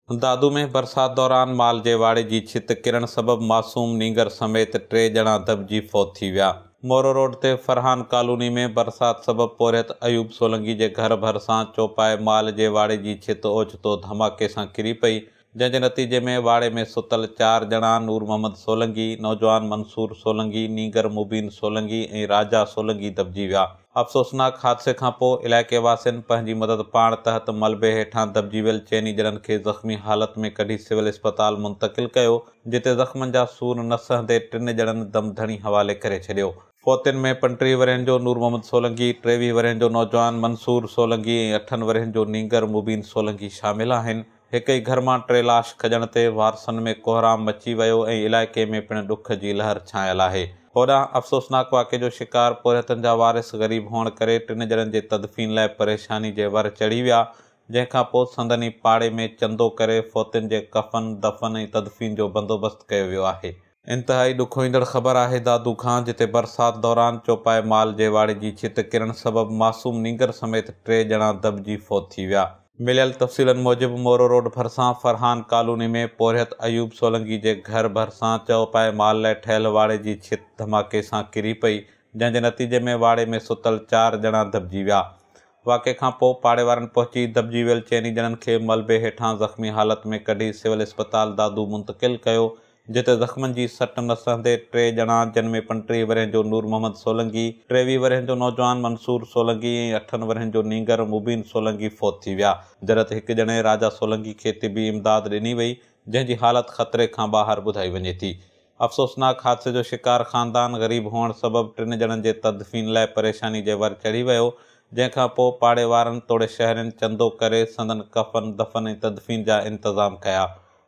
دادو ۾ برسات دوران مال جي واڙي جي ڇت ڪرڻ سبب معصوم نينگر سميت ٽي ڄڻا دٻجي فوت ٿي ويا. مورو روڊ تي فرحان ڪالوني ۾ برسات سبب پورهيت ايوب سولنگي جي گهر ڀرسان چوپائي مال جي واڙي جي ڇت اوچتو ڌماڪي سان ڪري پئي، جنهن جي نتيجي ۾ واڙي ۾ ستل چار ڄڻا نور محمد سولنگي، نوجوان منصور سولنگي، نينگر مبين سولنگي ۽ راجا سولنگي دٻجي ويا. افسوسناڪ حادثي کانپوء علائقي واسين پنهنجي مدد پاڻ تحت ملبي هيٺان دٻجي ويل چئني ڄڻن کي زخمي حالت ۾ ڪڍي سول اسپتال منتقل ڪيو، جتي زخمن جا سور نه سهندي ٽن ڄڻن دم ڌڻي حوالي ڪري ڇڏيو. فوتين ۾ 35 ورهين جو نور محمد سولنگي، 23 ورهين جو نوجوان منصور سولنگي ۽ اٺن ورهين جو نينگر مبين سولنگي شامل آهن. هڪ ئي گهر مان ٽي لاش کڄڻ تي وارثن ۾ ڪوهرام مچي ويو ۽ علائقي ۾ پڻ ڏک جي لهر ڇانيل آهي. هوڏانهن افسوسناڪ واقعي جو شڪار پورهيتن جا وارث غريب هئڻ ڪري ٽن ڄڻن جي تدفين لاء پريشاني جي ور چڙهي ويا، جنهن کان پوء سندن ئي پاڙي ۾ چندو ڪري فوتين جي ڪفن، دفن ۽ تدفين جو بندوبست ڪيو ويو آهي. انتهائي ڏکوئيندڙ خبر آهي دادو کان جتي برسات دوران چوپائي مال جي واڙي جي ڇت ڪرڻ سبب معصوم نينگر سميت ٽي ڄڻا دٻجي فوت ٿي ويا. مليل تفصيلن موجب مورو روڊ ڀرسان فرحان ڪالوني ۾ پورهيت ايوب سولنگي جي گهر ڀرسان چئوپائي مال لاء ٺهيل واڙي جي ڇت ڌماڪي سان ڪري پئي جنهن جي نتيجي ۾ واڙي ۾ ستل چار ڄڻا دٻجي ويا. واقعي کان پوء پاڙي وارن پهچي دٻجي ويل چئني ڄڻن کي ملبي هيٺان زخمي حالت ۾ ڪڍي سول اسپتال دادو منتقل ڪيو، جتي زخمن جي سٽ نه سهندي ٽي ڄڻا جن ۾ 35 ورهين جو نور محمد سولنگي، 23 ورهين جو نوجوان منصور سولنگي ۽ اٺن ورهين جو نينگر مبين سولنگي فوت ٿي ويا، جڏهن ته هڪ ڄڻي راجا سولنگي کي طبي امداد ڏني وئي، جنهن جي حالت خطري کان ٻاهر ٻڌائي وڃي ٿي. افسوسناڪ حادثي جو شڪار خاندان غريب هئڻ سبب ٽن ڄڻن جي تدفين لاء پريشاني جي ور چڙهي ويو، جنهن کان پوء پاڙي وارن توڙي شهرين چندو ڪري سندن ڪفن، دفن ۽ تدفين جا انتظام ڪيا.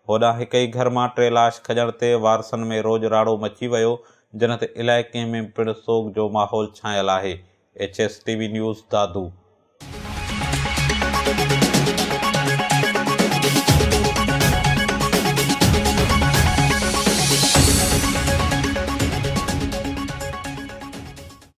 هوڏانهن هڪ ئي گهر مان ٽي لاش کڄڻ تي وارثن ۾ روڄ راڙو مچي ويو، جنھن تي علائقي ۾ پڻ سوڳ جو ماحول ڇانيل آهي. H S T V news Dadu.